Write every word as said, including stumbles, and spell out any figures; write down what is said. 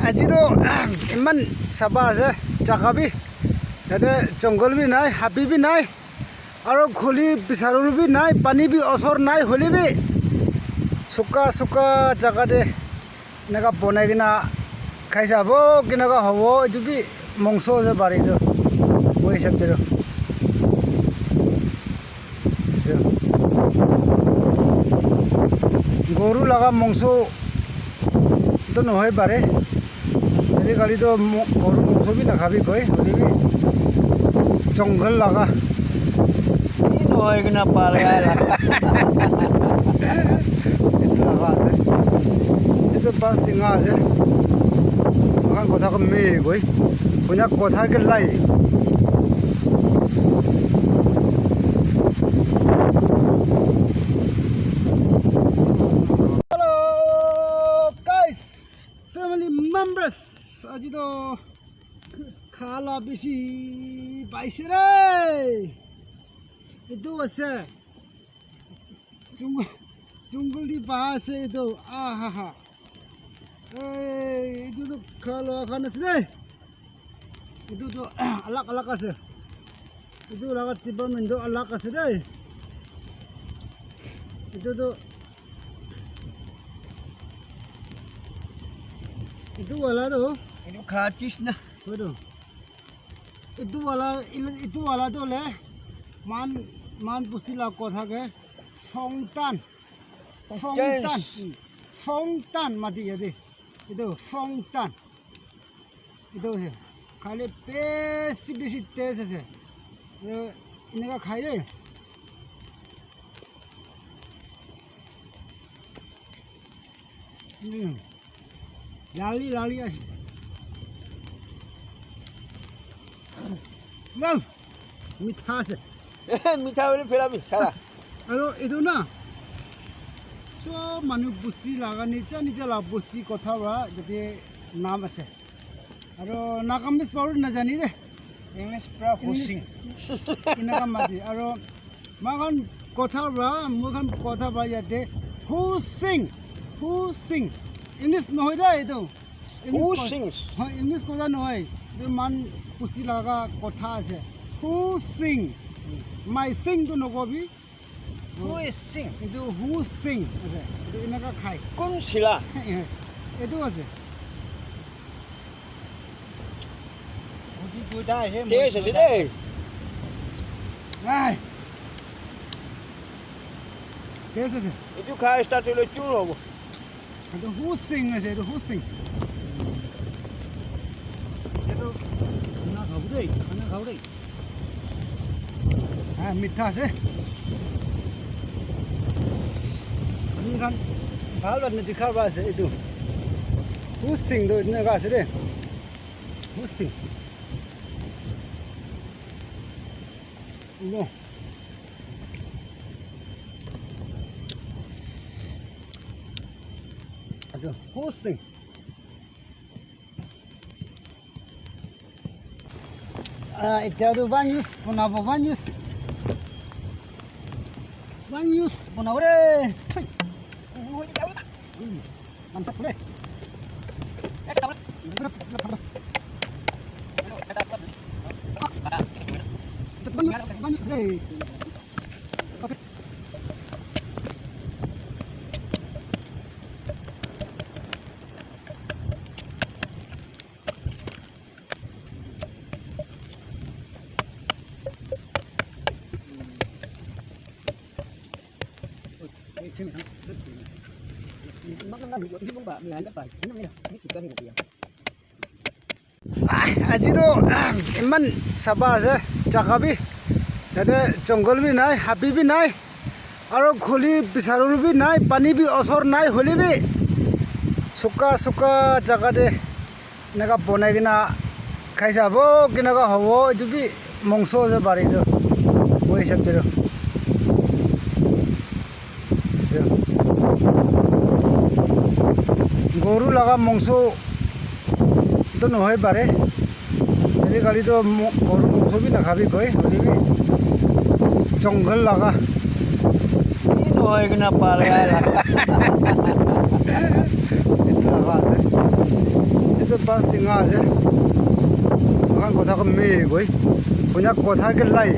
Aji toh eman sapha ase jaga bi, yate jungle bi nai, habi bi nai, aro khuli bisarul bi nai, pani bi osor nai, hoile bi suka suka jaga te eneka bonai kena khai sabo, keneka hobo, etu bi mongso ase pare etu, moi hisab te tu. Goru laga mongso toh nohoi pare. Ajikali toh mo-, goru mongso bi nakhabi koi, hoile bi jungle laga. Ki nohoi kena pale aila. Etu laga ase. Etu bas tinga ase. Moikhan kotha kumi koi. Konya kotha ke lai. Hello, guys, family members. Aji toh khala bishi paise re. Etu ase. Jungle, jungle di pa ase etu. Ah, ha, ha. Ei, etu tu khala khan ase de. Etu tu alag alag ase. Etu laga department tu alag ase de. Etu tu, etu wala tu. Etu kha chis na. Etu wala, etu wala tu le man, man pusti la kotha ke Songtan. Songtan. Songtan. Hmm. Songtan mati yate. Etu Songtan. Etu ase. Khale besi besi taste ase. Etu eneka khai de. Hmm. Lali, lali ase. Wow! Mitha ase. Mitha hoile phelabi, sara. Aro etu na, sob manu bosti laga, nija nija la bosti kotha para jate naam ase. Aro Nagamese para najani de. English para English. Husing. Eneka mati. Aro moikhan kotha para, moikhan kotha para yate Husing, Husing. English nohoi de etu. English ko-, Husing. Hoi, English kotha nohoi. Etu man pusti laga kotha ase. Husing. My sing tu nokobi. Who is sing? Etu Husing ase. Etu eneka khai. Kun sila? Etu ase. Taste ase de. Ai. Taste ase. Etu khai start hoile chur hobo. Etu Husing ase, etu Husing. Etu khana khabo de, khana khabo de. Ha, mitha ase. Ami khan bhal para nadikha para ase etu. Husing toh eneka ase de. Husing. Lo. Etu Husing. Ah, etia tu one use banabo, one use. One use banabo re. Thoi. Ui, mansa pule. One use, one use re. Okay. Aji toh eman sapha ase jaga bi, yate jungle bi nai, habi bi nai, aro khuli bisarul bi nai, pani bi osor nai, hoile bi suka suka jaga te eneka bonai kena khai sabo, keneka hobo, etu bi mongso ase pare etu, moi hisab te tu. Goru laga mongso toh nohoi pare. Ajikali toh mo-, goru mongso bi nakhabi koi, hoile bi jungle laga. Ki nohoi kena pale aila. Etu laga ase. Pas tinga ase. Moikhan kotha kumi koi. Kunya kotha ke lai.